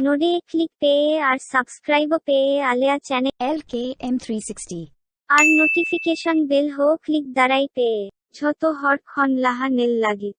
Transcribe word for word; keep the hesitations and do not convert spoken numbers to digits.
ᱱᱚᱰᱮ click ᱯᱮ ᱟᱨ subscribe ᱯᱮ ᱟᱞᱮᱭᱟᱜ channel L K M three sixty. ᱟᱨ notification bell ᱦᱚᱸ click ᱫᱟᱨᱟᱭ ᱯᱮ᱾ ᱡᱷᱚᱛᱚ ᱦᱚᱲ ᱠᱷᱚᱱ ᱞᱟᱦᱟ ᱧᱮᱞ ᱞᱟᱹᱜᱤᱫ᱾